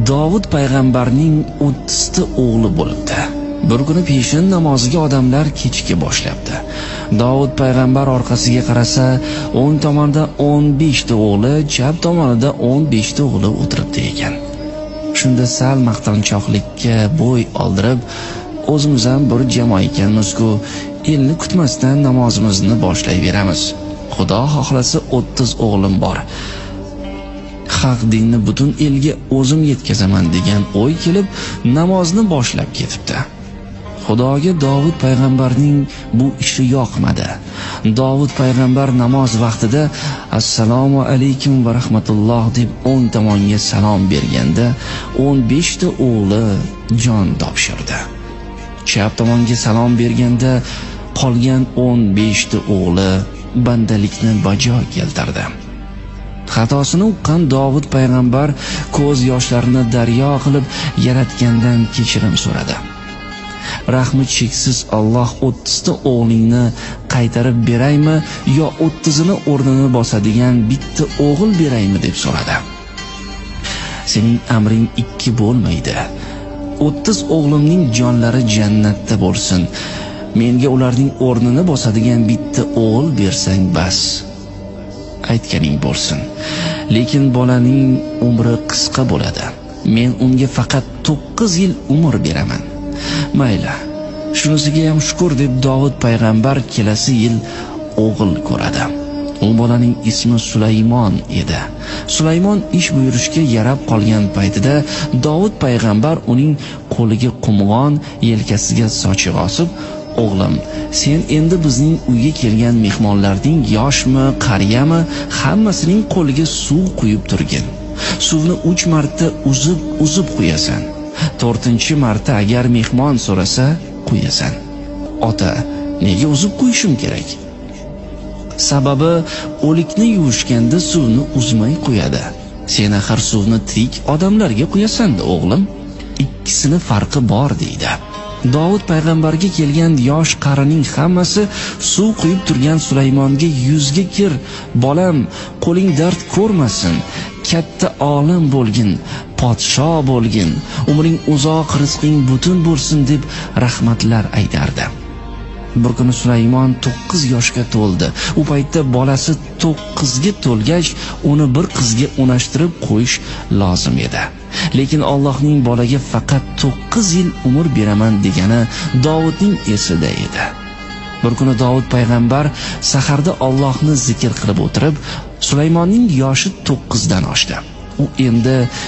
Dovud payg'ambarning 30 ta o'g'li bo'libdi. Bir kuni peshin namoziga odamlar kechika boshlabdi. Dovud payg'ambar orqasiga qarasa, o'ng tomonda 15 ta o'g'li, chap tomonida 15 ta o'g'li o'tiribdi ekan. Shunda sal maqtanchoqlikka bo'y oldirib, o'zimiz ham bir jamoa ekanmiz-ku, elni kutmasdan namozimizni boshlayveramiz. Xudo xohlasa 30 o'g'lim bor. Haq dinni butun elga o'zim yetkazaman degan o'y kelib, namozni boshlab ketibdi. Xudoga Dovud payg'ambarning bu ishi yoqmadi. Dovud payg'ambar namoz vaqtida assalomu alaykum va rahmatulloh deb o'ng tomonga salom berganda 15 ta o'g'li jon topshirdi. Chap tomonga salom berganda qolgan 15 ta o'g'li bandalikni bajo keltirdi. Xatosini uqqan Dovud payg'ambar ko'z yoshlarini daryo qilib yaratgandan kechirim so'radi. Rahmi cheksiz Alloh 30 ta o'g'lingni qaytarib beraymi yo 30ini o'rnini bosadigan bitta o'g'il beraymi deb so'radi. Sening amring ikki bo'lmaydi. 30 o'g'limning jonlari jannatda bo'lsin. Menga ularning o'rnini bosadigan bitta o'g'il bersang bas. Aytganing bo'lsin. Lekin bolaning umri qisqa bo'ladi. Men unga faqat 9 yil umr beraman. Mayli, shunisiga ham shukr deb Dovud payg'ambar kelasi yil o'g'il ko'radi. U bolaning ismi Sulaymon edi. Sulaymon ish buyurishga yarab qolgan paytida Dovud payg'ambar uning qo'liga qumg'on, yelkasiga sochiq osib, o'g'lim, sen endi bizning uyga kelgan mehmonlarning yoshmi, qariyami, hammasining qo'liga suv quyib turgin. Suvni 3 marta uzib quyasan. 4-chi marta agar mehmon so'rasa, quyasan. Ota, nega uzib qo'yishim kerak? Sababi o'likni yuvishganda suvni uzmay qo'yadi. Sen axir suvni tirik odamlarga quyasan-da, o'g'lim. Ikkisini farqi bor deydi. Dovud payg'ambarga kelgan yosh qarining hammasi suv quyib turgan Sulaymonga yuzga kir, bolam, qo'ling dard ko'rmasin, katta olim bo'lgin, podsho bo'lgin, umring uzoq, rizqing butun bo'lsin deb rahmatlar aytardi. Bir kuni Sulaymon 9 yoshga to'ldi. U paytda bolasi 9 ga to'lgach, uni bir qizga unashtirib qo'yish lozim edi. Lekin Allohning bolaga faqat 9 yil umr beraman degani Dovudning esida edi. Bir kuni Dovud payg'ambar saharda Allohni zikr qilib o'tirib, Sulaymonning yoshi 9 dan oshdi. U endi